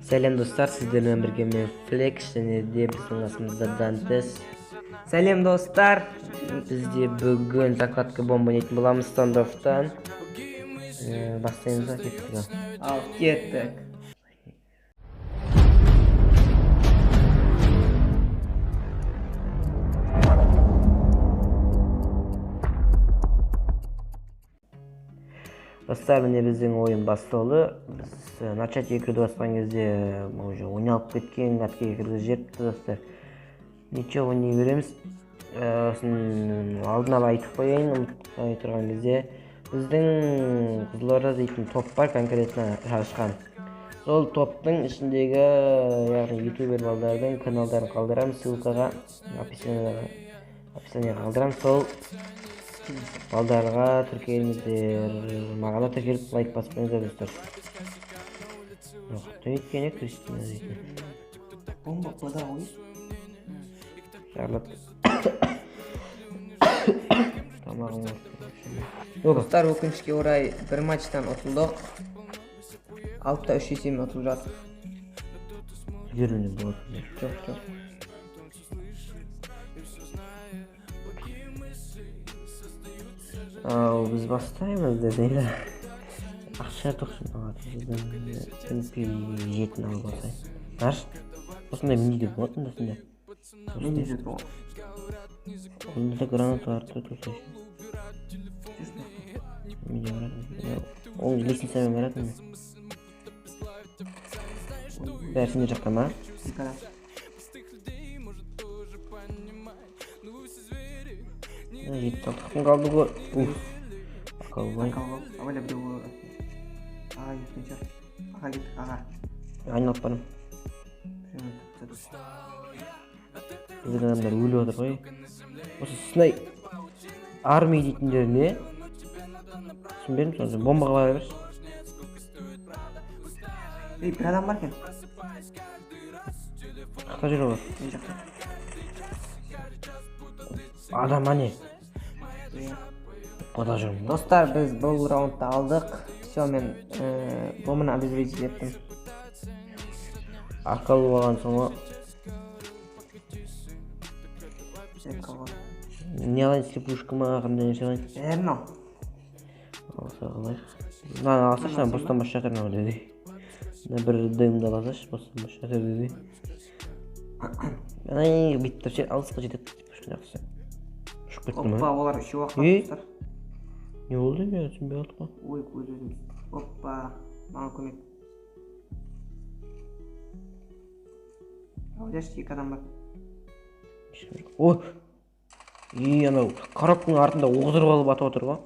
Сәлем, достар, сіздермен бірге мен, Флекс, және де біздің қасымызда Дантес. Сәлем, достар. Бізде бүгін закладка бомба ойнайтын боламыз Стандоффтан. Бастаймыз ба, кеттік ал. Ал кеттік. Достар, міне, біздің ойын басталды. Біз начать игруді басқан кезде уже ойналып кеткен, кәдімгі кіргізіп жіберіпті, достар. Ничего, ойнай береміз. Сосын алдын ала айтып қояйын, ұмытпай тұрған кезде, біздің Қызылорда дейтін топ бар, конкретно шашқан. Сол топтың ішіндегі, яғни ютубер балдардың каналдарын қалдырамыз ссылкаға, описанияға қалдырамыз. Сол балдарға тіркеліңіздер, маған да тіркеліп, лайк басып қойыңыздар, достар. Уақытта өйткені Кристина дейтін. Бомба қода ғой. Жарылып. Тамағым ауырып. Достар, өкінішке орай, бір матчтан ұтылдық. 6-3 есебімен ұтылып жатыр. Үлгеруіне болады. Жоқ, жоқ. Ал біз бастаймыз деді. Ақша тоқсан алады. MP7-ні алып алсай. Знаешь, осындай миниде болады осындай. Мен де ғой. Онда да граната бар тут еще. Менде барады. Ол лестницамен барады міне. Бәрі сендер жақта ма? Екі адам. 76 күн қалды ғой. Уф. Ақылбай. Абайла, біреу болады. Аға кеткен шығар. Аға кеттік, аға. Айналып барамын. Біреуін өлтіріп тастады. Біздің адамдар өліп жатыр ғой. Осы сынай армия дейтіндер не? Түсінбедім соны. Бомбаға бара берші. Ей, бір адам бар екен. Қақта жүр олар? Мына жақта. Адам ане. Иә. Қода жүрмін ғой. Достар, біз бұл раундты алдық. Все, мен бомбаны обезвредить еттім. Ақыл болған соң ғой. Жеп қалған. Не алайын, слепушка ма, қандай нәрсе алайын? Бәрін ал. Алса қалайық. Мынаны алсайшы, мына бостан бос жатыр мынау деді. Мына бір дымды ала салшы, бостан бос жатыр деді. Ай, бүйтіп тұрып ше, алысқа жетеді. Слепушка жақсы. Ұшып кетті ма? Опа, олар үшеу ақ Ей. достар. Не болды, мен түсінбей қалдық қой. Ой, өз өзім. Опа, маған көмек. Ойлашы, екі адам бар. Ешкім жоқ. Ой! И анау коробканың артында оғыздырып алып атып отыр ғой.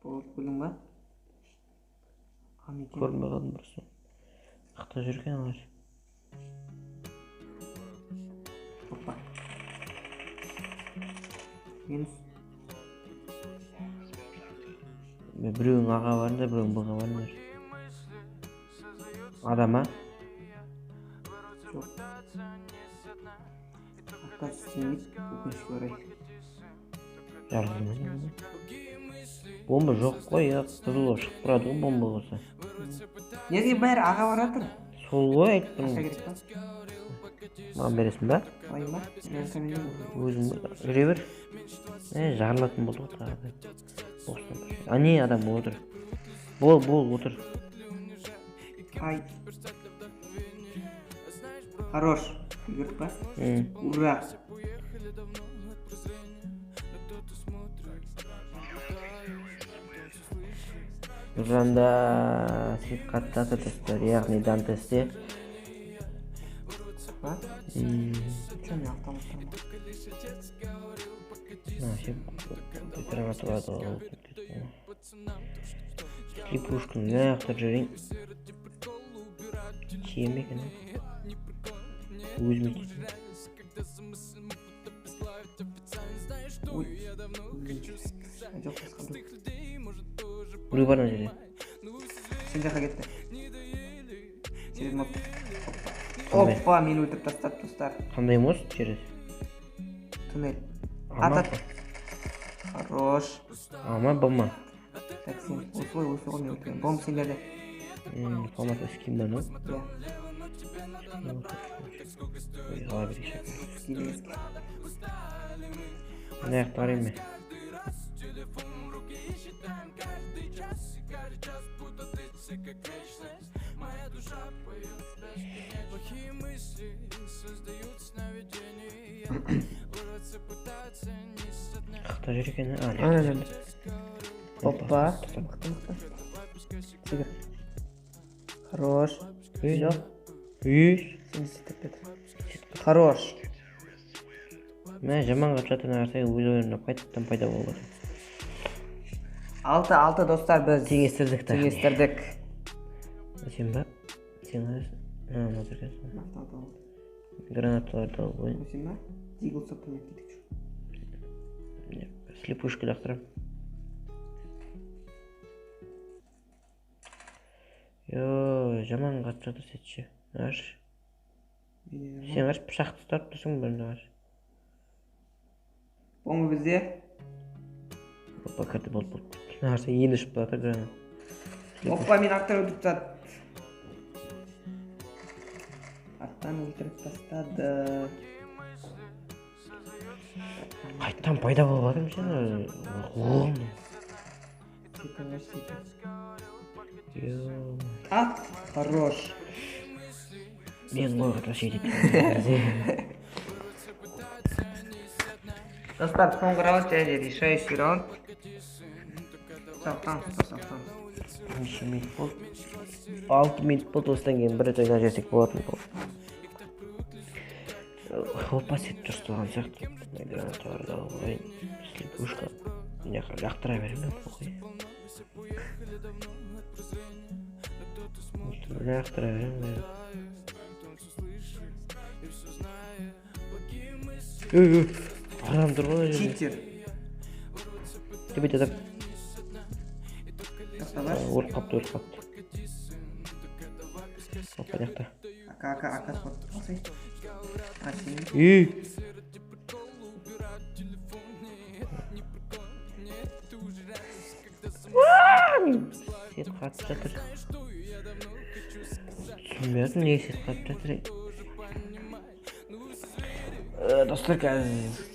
Болды, өлдің ба? Ам екен. Көрінбей қалдым просто. Қақта жүр екен олар. Опа. Минус. Мен біреуің аға барыңдар, біреуің Б-ға барыңдар. Адам а? Жоқ. Отказ істемейді, өкінішке орай. Жарылды ма не? Бомба жоқ қой, я қызыл болып шығып тұрады ғой бомба болса. Неге бәрі аға барып жатыр? Сол ғой, айтып Ақша тұрмын. керек па? Маған бересің ба? Алайын ба? Мен камерам. Өзің жүре бер. Е, жарылатын болды ғой тағы да. Бостан бос. А не, адам отыр. Бол, бол, отыр. Ай. Хорош. Үлгердік па? М. Ура! Нұржанда свет қатты жатыр, достар, яғни Дантесте. Ба? М, Че, мен автомат тұрмын. Вообще граната бар ғой. Слепушканы лақтырып жіберейін. Тие ме екен? Өзіме тиді. Ой. Блин. Жоқ, басқа біреу. Біреу бар мына жерде. Сен жаққа кетті. Через мост. Қандай? Опа, мені өлтіріп тастады, достар. Қандай мост через? Туннель. Ама. Ат, ат. Хорош. Ама, Б ма? Так, сен осы ғой, осы ғой, мен өлтірген. Бомба сендерде. Формат скин ба, ну? Иә. Ой, ала берейікші. Мына жақты қараймын мен. Қақта жүр екен, а? Ана, ана. Опа. Мықты, мықты. Секір. Хорош. Үй. Жоқ. Үй. Сен сөйтіп кет. Хорош. Мә, жаман қатып жатыр, қарасаң, өз ойынына қайтадан пайда болып жатыр. 6-6, достар, біз теңестірдік та. Теңестірдік. Сен ба? Сен қарайсың. А, мына жерге. Гранаталарды алып қояйын. Сен ба? Дигл ұстап ойнап кетейікші. Слепушка лақтырамын. Йо, жаман қатып жатыр сет ше. Аш. Сен қарашы, пышақты ұстап тұрсың бірінде қарашы. Бомба бізде. Опа, кірді, болды, болды. Қараса, енді ұшып бара жатыр гранат. Опа, мен арттан өлтіріп тастады. Арттан өлтіріп тастады. Қайтадан пайда болып жатырмын сен. Оғым. Сөйтіп, сөйтіп. Йо. А, хорош. Мен ғой қатып сөйтіп. Достар, соңғы раунд және решающий раунд. Сақтаңыз, сақтаңыз. Неше минут болды? 6 минут болды, осыдан кейін бір рет ойнап жіберсек болатын болды. Опа, сет дұрысталған сияқты. Гранаталарды алып алайын. Слепушка. Мына жаққа лақтыра беремін мен, похуй. Лақтыра беремін. Ей, адам тұр ғой ана жерде. Читер. Деп айтады. Жақта бар. Өліп қалыпты, өліп қалыпты. Опа, мына жақта. Ака, ака, ака, спорт. Алсай. А, сен. Ей! Сет қатып жатыр. Түсінбей жатырмын, неге сет қатып жатыр. Достар, қазір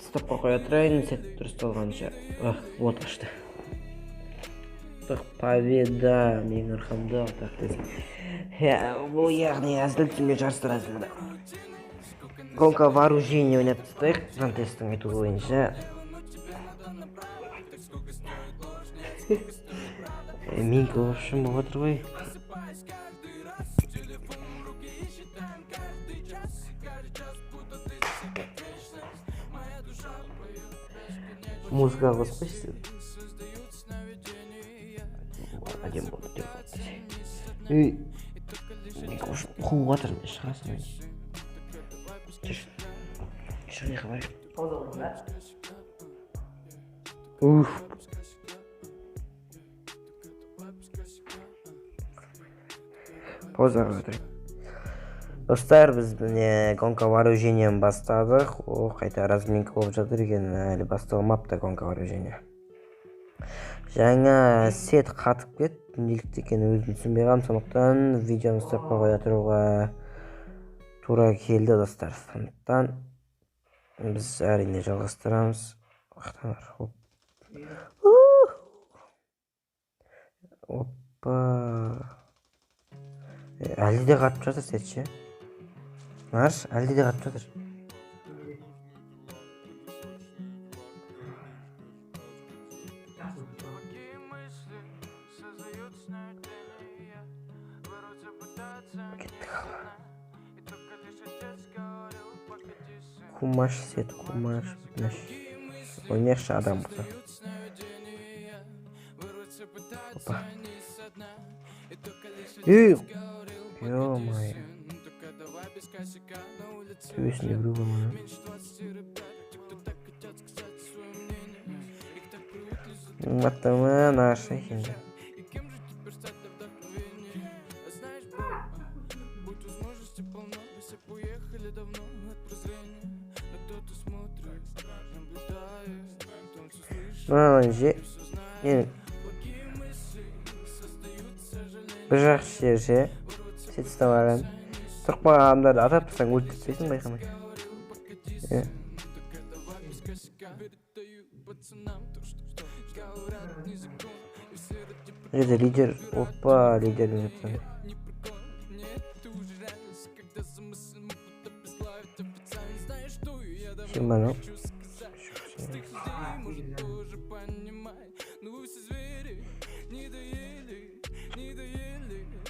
стопқа қоя тұрайын, сет дұрысталғанша. Вот ашты. Победа менің арқамда, так десең. Бұл яғни әзіл түсінбей жарыстырасың мұнда. Гонка вооружение ойнап тастайық, Дантестің айтуы бойынша. Менікі в общем болып отыр ғой. Музыка қосып қойшы. Әдемі болды, әдемі болды. Ей, менікі в общем қуып жатыр, шығасың. Жүр, жүр, не қылайық? Уф. Паузаға отырайық. Достар, біз міне гонка вооружениені бастадық. О, қайта разминка болып жатыр екен, әлі басталмапты гонка вооружение. Жаңа сет қатып кетті, неліктен екенін өзім түсінбей қалдым, сондықтан видеоны стопқа қоя тұруға тура келді, достар. Сондықтан біз әрине жалғастырамыз. Опа. Әлі де қатып жатыр сет ше. Марш, әлі де қатып жатыр. Кеттік ал. Кумаш сет, кумаш, өтініш. Ойнайықшы адам болса. Опа. Ей! Ё-моё. Төбесінде біреу бар ма? Маттамын, аша екен. Мынаны же. Енді бір жақсы жері ше, сет ұстамаған. Тұрып қалған адамдарды атап тастасаң өліп кетпейсің байқамай. Е. Мына жерде лидер, опа, лидердің жатсаң. Сен ба анау?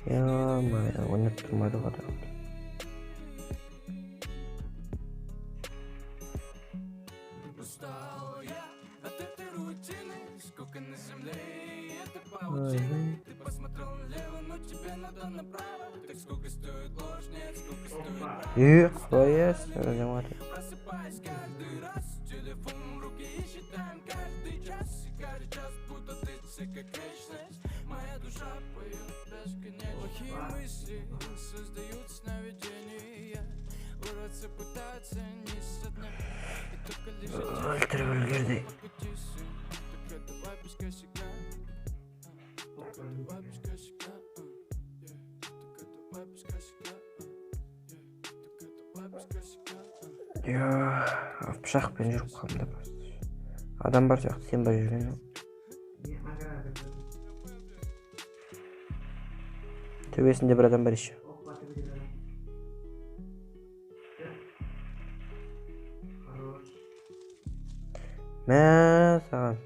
Ё-моё, ойнап тұрмады ғой адам. Е, қалай жаман. Өлтіріп үлгерді. Я, пышақпен жүріп қалдым да просто. Адам бар сияқты, сен бар жүрген. Төбесінде бір адам бар еще. Мә, саған.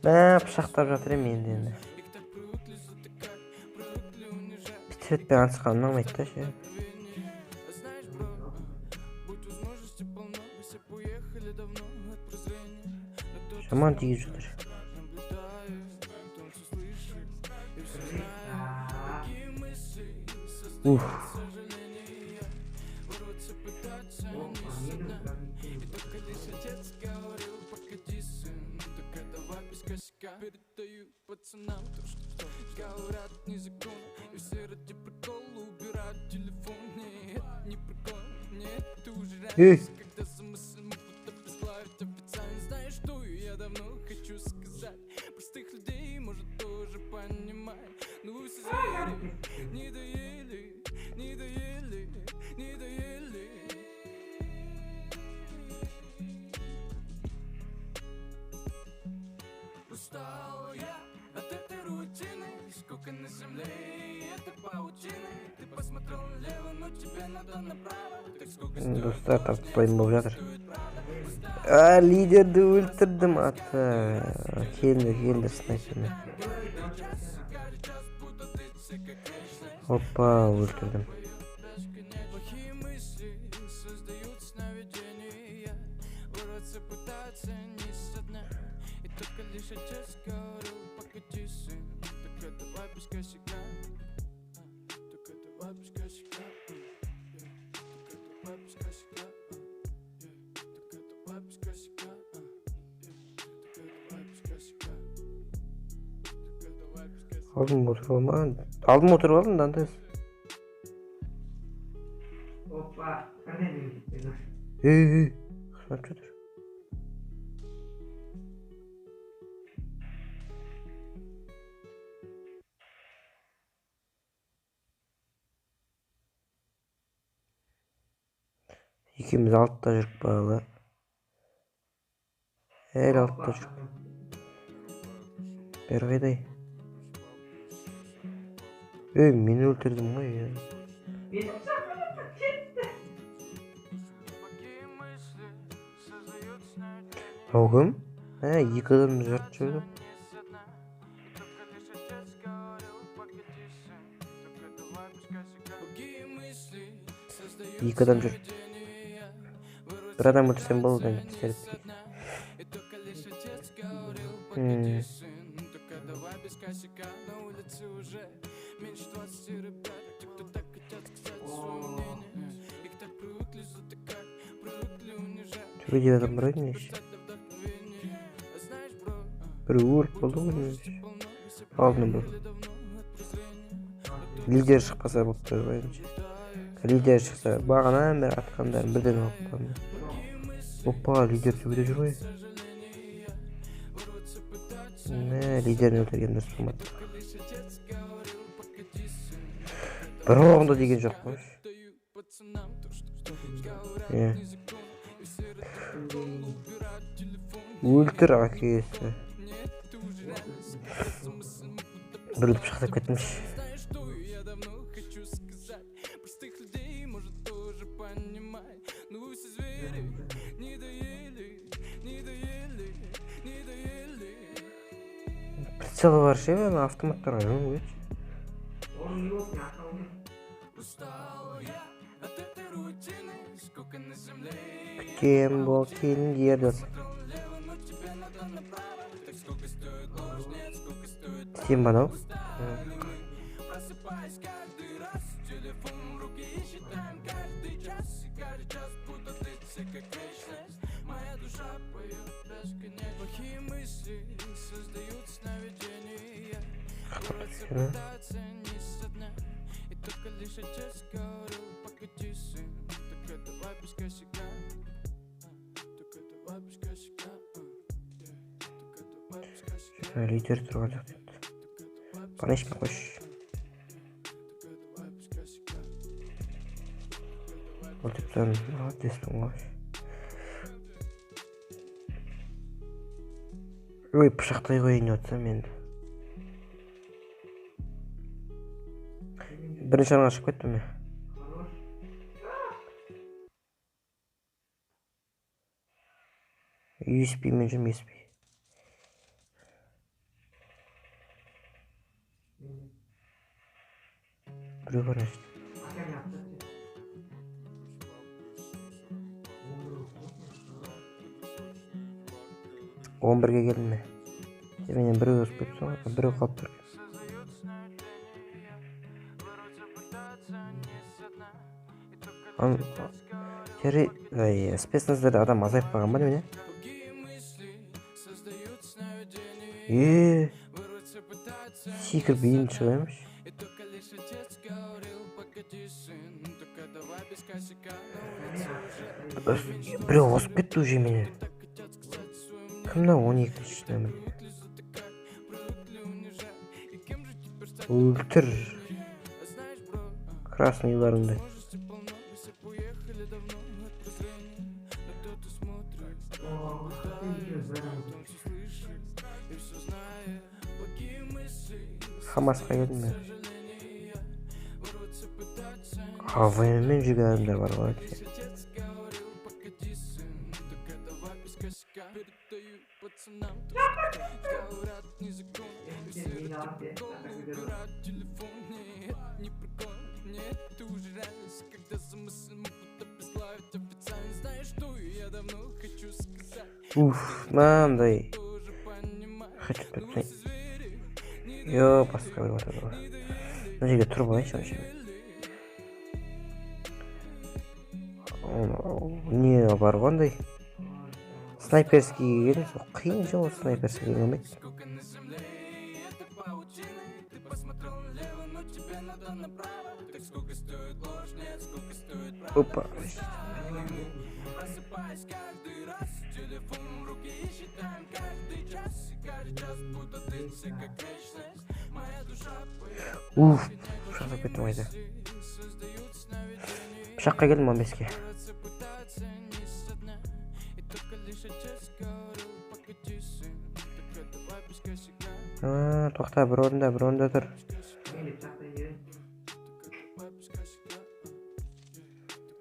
Мә, пышақтап жатыр едім енді енді. Пистолетпен атысқан ұнамайды да ше. Жаман тигізіп жатыр. Уф. Эй! Достар, тартыспайын болып жатыр. А, лидерді өлтірдім, аты. Келді, келді снайпермен. Опа, өлтірдім. Алдым отырып алмаған. Алдым отырып алдым, Дантес. Опа, қандай кетті? Ей, ей, қысмап жатыр. Екеуміз алтыда жүріп бағалы. Әлі алтыда жүріп. Бері қайдай? Ей, мен өлтірдім ғой. Мынау кім? Ә, екі адам жарты жүрді. Екі адам жүр. Бір адам өлтірсем болды енді, пистолет. Төбеде адам бар еді негізі. Бір өліп болды ғой негізі. Алдына бір. Лидер шықпаса болып тұр ғой енді. Лидер шықса, бағанадан бері атқандарын бірден алып қалдым. Опа, лидер төбеде жүр ғой. Мә, лидерін өлтірген дұрыс болмады. Бір оғында деген жоқ қой. Иә. Өлтір әкесі. Бір өліп пышақтап кеттімші. Прицелы бар ше, ана автоматтарға жөн өт. Күтем бол келіңдер дос. Сен ба анау? Лидер тұрған жоқ депті. Бана ешкім қойшы. Өлтіріп тастадым. Молодецпін ғой. Ой, пышақтай қояйын деп жатсам енді. Бірінші орынға шығып кеттім мен. USB мен жүрмін, USB. Біреу бар ана жерде. 11-ге келдім мен. Сен менен біреу озып кетіпсің ғой, біреу қалып тұр. Спецназдарда адам азайып қалған ба немене? Секіріп енді шығаймыз. Біреу озып кетті уже менен. Кім мынау 12-ші нөмір? Өлтір. Красныйларыңды. Хамасқа келдім мен. АВМ-мен жүрген адамдар бар ғой. Уф, мынандай. Хочу тіпті. Йо, басқа бір батады ғой. Мына жерге тұрып алайыншы вообще. Не бар ғой андай? Снайперский келген, сол қиын же ол снайперский келген болмайды. Опа. Уф, пышақтап кеттім қайда. Пышаққа келдім 15-ке. Тоқта, бір орында, бір орында тұр.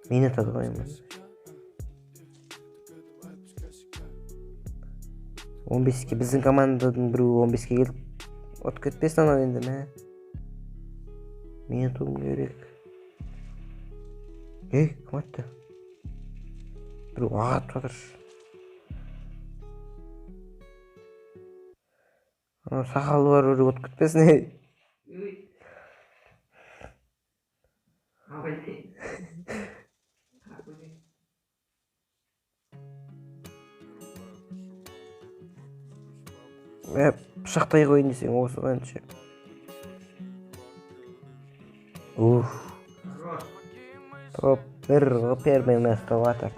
Мені атады ғой енді. 15-ке біздің команданың біреуі 15-ке келіп от кетпесін анау енді, мә. Мені атуым керек. Ей, кім атты? Біреу атып жатыр. Анау сақалы бар біреу отып кетпесін, ей. Пышақтай қояйын десең осы ғой енді ше. Уф. Топ бір первое место в атак.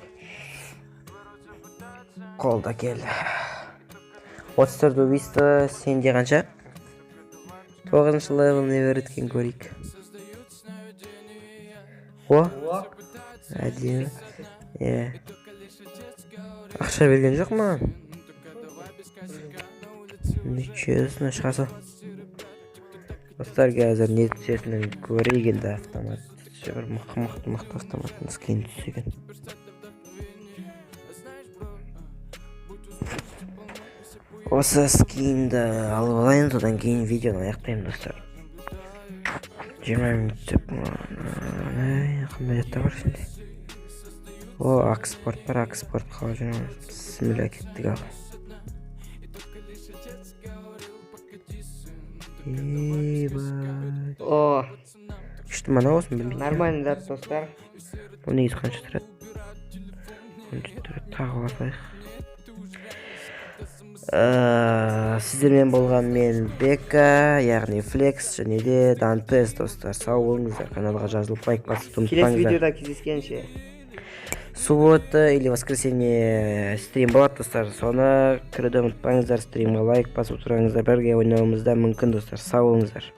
Қолда келді. 34 убийство, сенде қанша? 9-шы левел не береді екен көрейік. О, әдемі. Иә. Ақша берген жоқ маған. Нечестно, шыға сал. Достар, қазір не түсетінін көрейік енді. Автомат түссе, бір мықты, мықты, мықты автоматтың скин түссе екен. Осы скинді алып алайын, содан кейін видеоны аяқтаймын, достар. 20 минут деп, қандай заттар бар ішінде? О, Акспорт бар, Акспорт қалып жүрмін. Бісміллә, кеттік ал. Ебать. О, Күшті ма анау осыны білмеймін. Нормальный зат, достар. Бұл негізі қанша тұрады? Қанша тұрады? Тағы алайық. Сіздермен болған мен Бека, яғни Флекс және де Дантес, достар. Сау болыңыздар, каналға жазылып лайк басуды Келесі ұмытпаңыздар. видеода кездескенше. Суббота или воскресенье стрим болады, достар. Соны кіруді ұмытпаңыздар, стримға лайк басып тұрыңыздар, бірге ойнауымыз да мүмкін, достар. Сау болыңыздар.